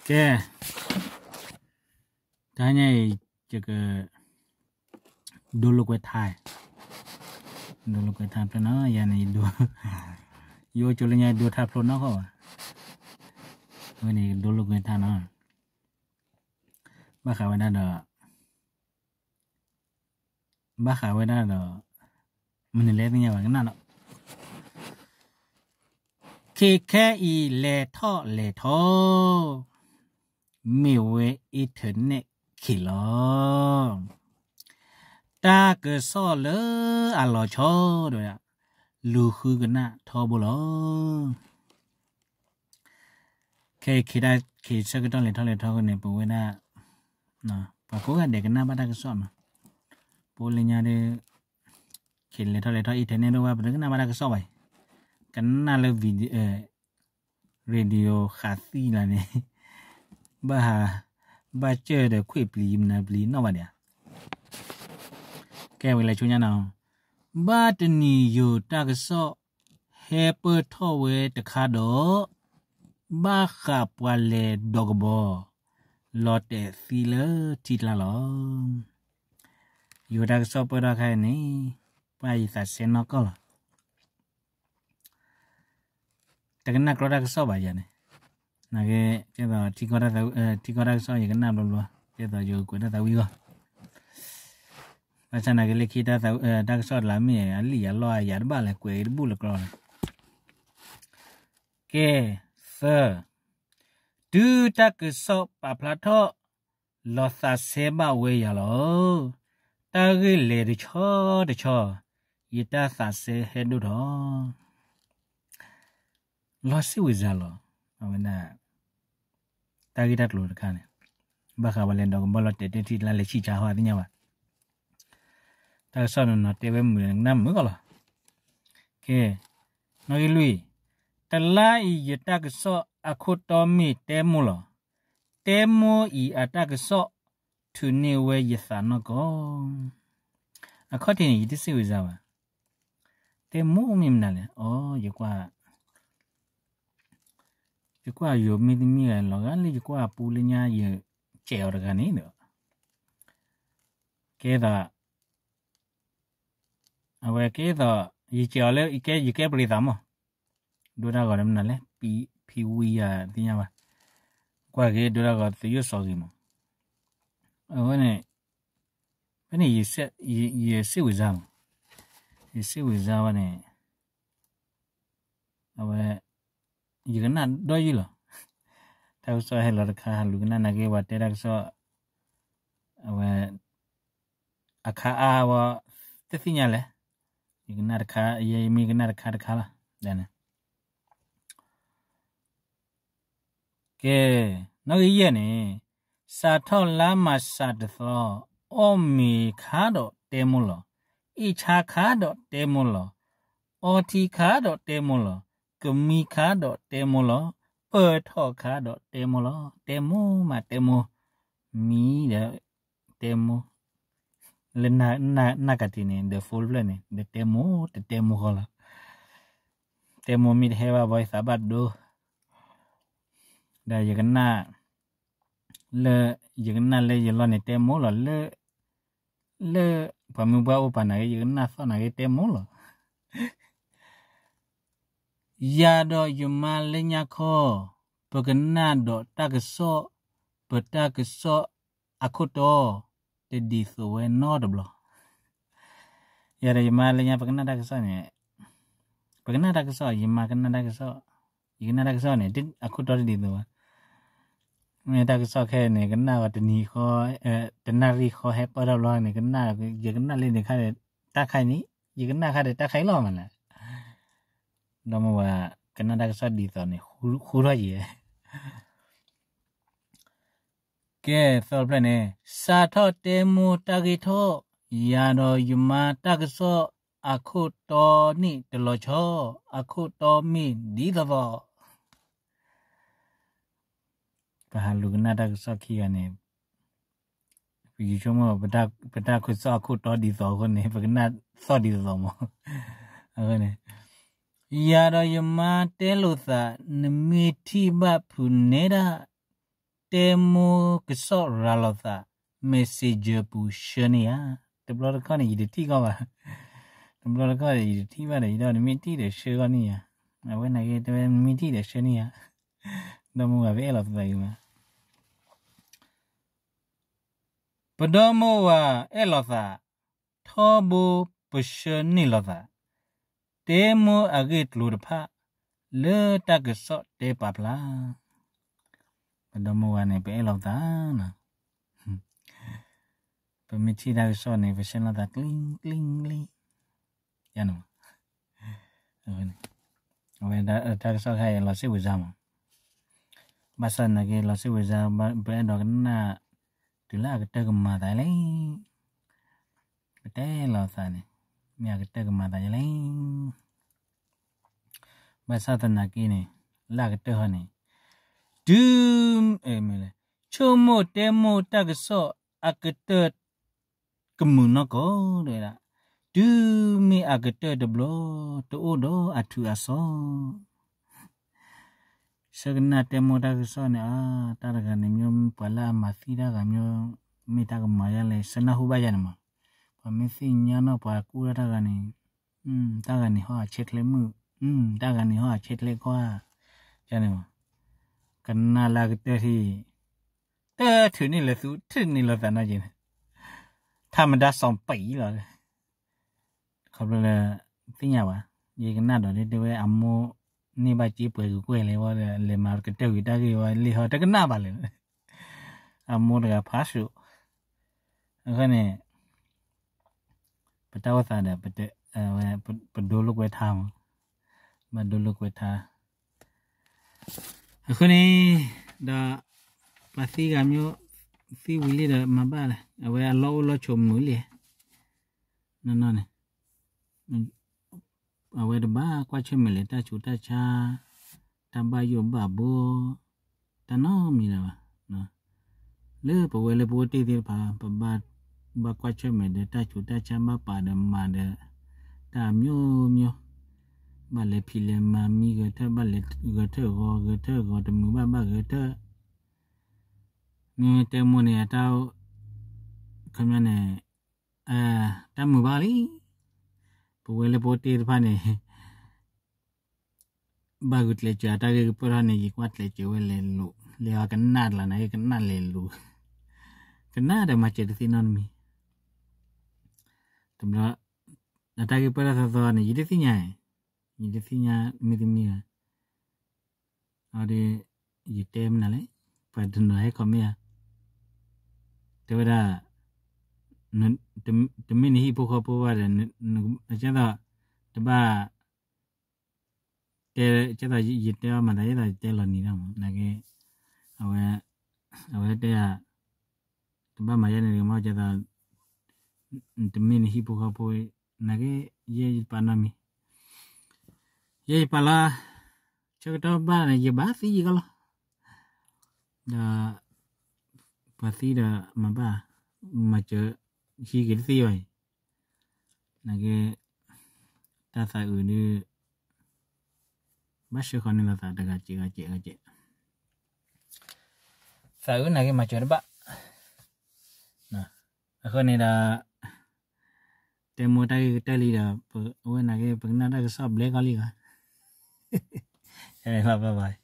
ကဲ, တဟါညါအံၤ ယက ဒိလိာ်ကွဲထါ, ဒိလိာ်ကွဲထါဖျၢၣ်နီၤ, ယၤန့ၣ် ယအိၣ်ကၠိလၢညါ ဒိထါဖျိနီၢ်ကီၢ်ဘၣ်, အဝဲန့ၣ် ဒိလိာ်ကွဲထါနီၤ, ဘၣ်ဃးဝဲဒၣ်ဒီး ဘၣ်ဃးဝဲဒၣ်ဒီး မနုၤလဲၣ်သ့ၣ်ညါဘၣ်ကနၣ်နီၤ, ခ့ခဲအံၤလဲၤထီၣ်လဲၤထီ, မ့ၢ်ဝဲ internet ခ့လီၤ, တၢ်ကစီၣ်လၢအလီၤဆီဒီး လူၤဃုကနၣ်ထီဘိလီၤ. ခဲအံၤ ခ့ဆၢကတီၢ်လဲၤထီၣ်လဲၤထီအဃိန့ၣ် ပဝဲဒၣ် ပှၤကိးဂၤဒဲးကနၣ်ဘၣ်တၢ်ကစီၣ်နီၤ, ပအိၣ်လၢညါဒီး ခ့လဲၤထီၣ်လဲၤထီ internet ဒိၣ်ဝဲ ပတကနၣ်ဘၣ်တၢ်ကစီၣ်ဘၣ်အံၤ, ကနၣ်လၢ radio ဃးသံလီၤန့ၣ်, ဘၣ်ဟး ဘၣ်စၢၢ်ဒီးခွ့ၣ်ပျံၤမနုၤပျံၤနီၣ်ဘၣ်ဒံးဧါ. ကဲဝံၤလဲၤဆူညါနီၤ, ဘၣ်တနံၤယိၤတၢ်ကစီၣ် ဟဲပၢၢ်ထီၣ်ဝဲတခါဒီး ဘၣ်ဃးပှၤလဲၤဒိးကဘီ လီၤတဲာ်သံလၢထံကျါလီၤ. ယိၤတၢ်ကစီၣ်ပၢၢ်ထီၣ်ခါအံၤန့ၣ် ပှၤယသးစဲနီၢ်ကီၢ်လီၤ. တကနၣ်ကြီတၢ်ကစီၣ်ဘၣ်ယၤန့ၣ်, နာ်က့ ကဲသိး ထံကီၢ်တၢ်ကစီၣ် ယကနၣ်ဘျီဘျီ, ကဲသိးယကွဲးတၢ်သးဝံၣ်ဂီၢ်, ဘၣ်ဆၣ်နာ်က့လၢခံ တၢ်ကစီၣ်တလါမ့ၢ် အလံာ်အလီၢ်အယၤတဘၣ်လဲၣ် ကွဲးတဘူၣ်လၢကြီန့ၣ်. ကဲ, သၢ, တုၤတၢ်ကစီၣ်ပာ်ဖျါထီၣ် လီၤသးစဲဘၣ်ဝဲယၤလီၤ. တၢ်ဂ့ၢ်လဲၤတဆီတဆီ, ယတၢ်သးစဲဟဲဒိၣ်ထီၣ် လီၤစ့ၣ်ဝံၤစါလီၤ. အဝဲဒၣ် တၢ်ဂ့ၢ်တၢ်ကျိၤတခါန့ၣ်, ဘၣ်ဃးဝဲလဲၤဒိးကဘီလီၤတဲာ်တဲာ်ထံကျါလဲၤဆံၣ်ဆါဟီသ့ၣ်ညါဘၣ်. တၢ်ကစီၣ်နီၤနီၤတဲဝဲမုာ်နၢ်မုာ်ကီးလီၤ. ကဲ, နီၣ်ဂံၢ်လွံၢ်, တလါအံၤယတၢ်ကစီၣ်အခိၣ်တီမ့ၢ်တဲမိၢ်လီၤ. တဲမိၢ်အံၤအတၢ်ကစီၣ် ထုးန့ၢ်ဝဲယသးနီၢ်ကီၢ်. အခီၣ်ထံးန့ၣ် ယတစ့ၣ်ဝံၤစါဘၣ်. တဲမိၢ်မ့ၢ်မနုၤလဲၣ်, အိ, ယကွၢ်ယိၤမ့ၢ်တမ့ၢ်ဂၤ လီၤဂာ်လၢယကွၢ်ပူလၢညါ ယစဲးအီၤတဂၤန့ၣ်ဒီး ကဲသိး အဝဲကဲသိး ယစဲးအီၤလၢ ယကဲပရံသးမး, ဒိတၢ်ဂီၤဒီးမနုၤလဲၣ်, ဖံဝံယၤသ့ၣ်ညါဘၣ်, ကွၢ်က့ၤဒိတၢ်ဂီၤသယိၣ်စီၤဂ့ၤမး, အဝဲန့ၣ် ဖဲန့ၣ် ယစ့ၣ်ဝံၤစါမး, ယစ့ၣ်ဝံၤစါဝဲန့ၣ် အဝဲ ယကနၣ်ဒီးယုၢ်လီၤ. တၢ်ကစီၣ်ဟဲလီၤတခါ ဟးလူၤကနၣ်နာ်က့ ပှၤတဲတၢ်ကစီၣ် အဝဲ အခါအါဝဲ တသ့ၣ်ညါလဲၣ်. ယကနၣ်တခါ ယမ့ၢ်ကနၣ်တခါတခါလီၤ. ကဲ, နီၣ်ဂံၢ်ယဲၢ်န့ၣ်, စးထီၣ်လါမၢ်ၡးတသီ, အီၣ်မ့ၤခါဒီးတဲမိၢ်လီၤ, အ့ၣ်ဆါခါဒီးတဲမိၢ်လီၤ, အီထံခါဒီးတဲမိၢ်လီၤ, ကမံခါဒီးတဲမိၢ်လီၤ, ပၢၢ်ထီၣ်ခါဒီးတဲမိၢ်လီၤ, တဲမိၢ်မးတဲမိၢ်, မံဒီးတဲမိၢ်, လၢနၢ်ကတံၤန့ၣ် ဒီး phone ဖျၢၣ်န့ၣ် ဒီးတဲမိၢ် တတဲမိၢ်ဃီလီၤ. တဲမိၢ်မ့ၢ်တဟဲဘၣ်ဘၣ် ယသးဘၣ်ဒိ, ဒီးယကနၣ် လၢ ယကနၣ်လၢယလီၢ်န့ၣ်တဲမိၢ်လီၤ, လၢပှၤမုၢ်ပှၢ်အိၣ်ပာ်နာ်က့ ယကနၣ်သီၣ်နာ်က့တဲမိၢ်လီၤ. ယၤဒီးယမါလၢညါခီ, ပကနၣ်ဒီးတၢ်ကစီၣ်, ပတၢ်ကစီၣ်အခိၣ်တီ တဒ်သိးဝဲနီတဘျီ. ယၤဒီးယမါလၢညါ ပကနၣ်တၢ်ကစီၣ်န့ၣ်, ပကနၣ်တၢ်ကစီၣ်, ယမါကနၣ်တၢ်ကစီၣ်, ယကနၣ်တၢ်ကစီၣ်န့ၣ် အခိၣ်တီတဒ်သိးဘၣ်. မ့ၢ်တၢ်ကစီၣ်ခဲအံၤန့ၣ် ကနၣ်ဝဲတနံၤဃီ, တနၣ်ရံၣ်ဃီ ဟဲပၢၢ်ထီၣ်ဘျီန့ၣ် ကနၣ်, ယကနၣ်လၢန့ၣ်ခါဒီး တၢ်ခါအံၤန့ၣ် ယကနၣ်ခါဒီးတၢ်ခါအံၤလီၤမးလဲၣ်. ဒီးမ့ၢ်ဝဲ ကနၣ်တၢ်ကစီၣ်ဒ်သိးန့ၣ် ဃူထီၣ်ယဲၢ် ကဲ သီတဖျၢၣ်န့ၣ်, စးထီၣ်တဲမိၢ်တၢ်ဂ့ၢ်ထီၣ်, ယၤဒီးယမါတၢ်ကစီၣ်အခိၣ်တီန့ၣ်တလီၤဆီ, အခိၣ်တီမ့ၢ်ဒ်သိးသိး. ပဟးလူၤကနၣ်တၢ်ကစီၣ်ခံဂၤန့ၣ်, ပဆိကမိၣ် ပတၢ်ကစီၣ်အခိၣ်တီဒ်သိးအဃိန့ၣ် ပကနၣ်သီၣ်ဒ်သိးသိးမး. အဃိန့ၣ် ယၤဒီးယမါတဲလိာ်သး, နမ့ၢ်ထံၣ်ဘၣ်ဖုးနဲဒၣ်, တဲမိၢ်ကစီၣ်ရၤလီၤသး Messenger ပူၤဆှၢန့ၢ်ယၤ. တဘျီတခီၣ်န့ၣ် ယတထံၣ်ကီးဘၣ်. တဘျီတခီၣ်န့ၣ် ယတထံၣ်ဘၣ်ဒီး ယဒီးနမ့ၢ်ထံၣ်ဒီးဆှၢကီးန့ၢ်ယၤ. အဝဲနာ်က့ တဲဝဲနမ့ၢ်ထံၣ်ဒီးဆှၢန့ၢ်ယၤ. ဒီမိၢ်ဝၤ ပအဲၣ်လီၤသးအံၤမး ပဒီမိၢ်ဝၤအဲၣ်လီၤသး, ထီဘိပဆှၢန့ၢ်လီၤသး, တဲမိၢ်အဂ့ၢ်ကျိၤတဖၣ် လၢတၢ်ကစီၣ်တဲပာ်ဖျါ. ပဒီမိၢ်ဝၤန့ၣ် ပအဲၣ်လီၤသးနီၤ. ပမ့ၢ်ထံၣ်တၢ်ကစီၣ်န့ၣ် ပဆှၢလီၤသး ကျံၣ်ကျံၣ်ကျံၣ် ယၤန့ၣ်မး. အဝဲတၢ်ကစီၣ်ခါအံၤ လီၤစ့ၣ်ဝဲၤစါမး. ဘၣ်ဆၣ်သနာ်က့ လီၤစ့ၣ်ဝဲၤစါ ပအဲၣ်ဒိးကနၣ် တုၤလၢအကတၢၢ်ကမၤသးလဲၣ်. ပတဲလီၤသးန့ၣ် မ့ၢ်အကတၢၢ်ကမၤသးယလဲၣ်. ဘၣ်ဆၣ်သနာ်က့န့ၣ် လၢအကတၢၢ်ဟီန့ၣ် တုၤ ဆိကမိၣ်တဲမိၢ်တၢ်ကစီၣ်အကတၢၢ် ကမုာ်နီၢ်ကီၢ် တဲဝဲဒၣ်, တုၤမ့ၢ်အကတၢၢ်တဘျီ တအိၣ်ဒီးအထူးအစီၤ. ဆၢကနၣ်တဲမိၢ်တၢ်ကစီၣ်န့ၣ် အါ တၢ်တဂၤန့ၣ် မ့ၢ်ပှၤလၢအမၤသံတၢ်ဂၤ မ့ၢ်မ့ၢ်တၢ်ကမၤယါလဲၣ် ဆၢနၢ်ဟူဘၣ်ယၤန့ၣ်မး. ပှၤမ့ၢ်သ့ၣ်ညါနီၢ်ပှၤကူၣ်ထီၣ်တၢ်ဂၤန့ၣ် တၢ်ဂၤန့ၣ်ဟီၣ်အဆဲးချဲမုၣ်, တၢ်ဂၤန့ၣ်ဟီၣ်အဆဲးချဲခွါ, ယၤန့ၣ်မး. ကနၣ်လၢအကတၢၢ်ထံၣ် တၢ်ထုးန့ၢ်လၢသူ ထုးန့ၢ်လီၤသးနီၢ်ကီၢ်န့ၣ် ထါမတၤစီၤပံးလီၤ. ခီဖျိလၢ သ့ၣ်ညါဘၣ်, ယကနၣ်ဒီး တဲဝဲအမိၢ်န့ၢ်ဘၣ်စ့ပှဲၤကကွဲၢ်လဲၤဝဲဒီး လဲၤမၤကတၢၢ်ဝံၤတၢ်ဂ့ၢ်ဝဲ လံာ်ဟီတကနၣ်ဘၣ်လၢၤ. အမိၢ်တဂၤဖးဆူၣ်. အဃိန့ၣ် ပတၢ်အိၣ်သးဒီး ပဒိလိာ်ကွဲထါမး, ဘၣ်ဒိလိာ်ကွဲထါ. အဃိန့ၣ်ဒီး ပှၤသံဂၤမ့ၢ် သံဝံၤလံဒီးမၤဘၣ်လဲၣ်, အဝဲအလီၢ်အိၣ်လီၢ်ဆိးမုာ်လံ. နီၢ်နီၢ်န့ၣ် အဝဲတဘၣ်ကွၢ်ဆၢၣ်မဲာ်လၢတၢ်ဆူးတၢ်ဆါ, တၢ်ဘၣ်ယိၣ်ဘၣ်ဘီ, တၢ်နီတမံၤလၢၤဘၣ်. လၢပဝဲလၢပအိၣ်တ့ၢ်သ့ၣ်တဖၣ် ပဘၣ်ကွၢ်ဆၢၣ်မဲာ်ဒီးတၢ်ဆူးတၢ်ဆါ ဘၣ်ပာ်ဒီးမၤဒီး တၢ်အမျိုးမျိုး, ဘၣ်လဲၤဖံးလဲၤမၤမံဂဲၤထၢၣ်, ဘၣ်လဲၤဂဲၤထၢၣ်ဂီၤ ဂဲၤထၢၣ်ဂီၤတမုာ်ဘၣ်ဘၣ်ဂဲၤထၢၣ်. မ့ၢ်တဲမိၢ်န့ၣ် အတၢ် ခီပညီန့ၣ် တၢ်မုာ်ဘၣ်လံ. ပဝဲလၢပအိၣ်တ့ၢ်တဖၣ်န့ၣ် ဘၣ်ဂုာ်ကျဲးစၢး အတၢ်ဂ့ၢ်ကပၢၢ်ထီၣ်န့ၣ် ယကွၢ်ကျဲးစၢးဝဲလဲၤလိာ်, လဲၤအီၤကနၣ်တလၢ်န့ၣ် ကနၣ်လဲၤလိာ်, ကနၣ်ဒီးမၤစၢၤတသ့နီတမံၤ. တဘျီ အတၢ်ဂ့ၢ်ပၢၢ်ထီၣ်သီသီန့ၣ် ယတသ့ၣ်ညါ, ယတသ့ၣ်ညါမ့ၢ်တမံၤဧါ. အဒီး ယတဲမနုၤလဲၣ်, ပှၤတနီၤဟဲ comment ဧါ, တဲဝဲဒၣ် တမ့ၢ်နဟံၣ်ဖိဃီဖိဘၣ်ဒီး ကဲသိး တဘၣ် တဲ ကဲသိးယတဲအီၤမၤသး ကဲသိးယတဲလီၤနံၤဒၣ်မး နာ်က့ အဝဲ အဝဲတဲ တဘၣ်မၤယဲန့ၣ်မး ကဲသိး တမ့ၢ်နဟံၣ်ဖိဃီဖိ နာ်က့ ယဲယပာ်နီတမံၤ ယဲယပာ်လီၤ ဆၢကတီၢ်ဘၣ်န့ၣ် ယဘၣ်သံယကီလီၤ ဒီး ပှၤသံဒီးမၤဘၣ် မၤစၢၤ ဟံးက့ၤတသ့ဘၣ်အံၤ နာ်က့ တၢ်သးအုးဒုး ဘၣ်ဆှၢဃီၤန့ၢ်လိာ်သးတဂၤစဲးဂၤစဲးဂၤစဲး သးအုးနာ်က့မၤစၢၤတဘၣ် အဃိန့ၣ်ဒီး တဲမိၢ်တၢ်ဂ့ၢ်ကတၢၢ်လံဒီး အဝဲနာ်က့ ပကနၣ်တၢ်ကစီၣ်ဘျဲၣ်ကီလံဂၤ ဘၣ်ဘၣ်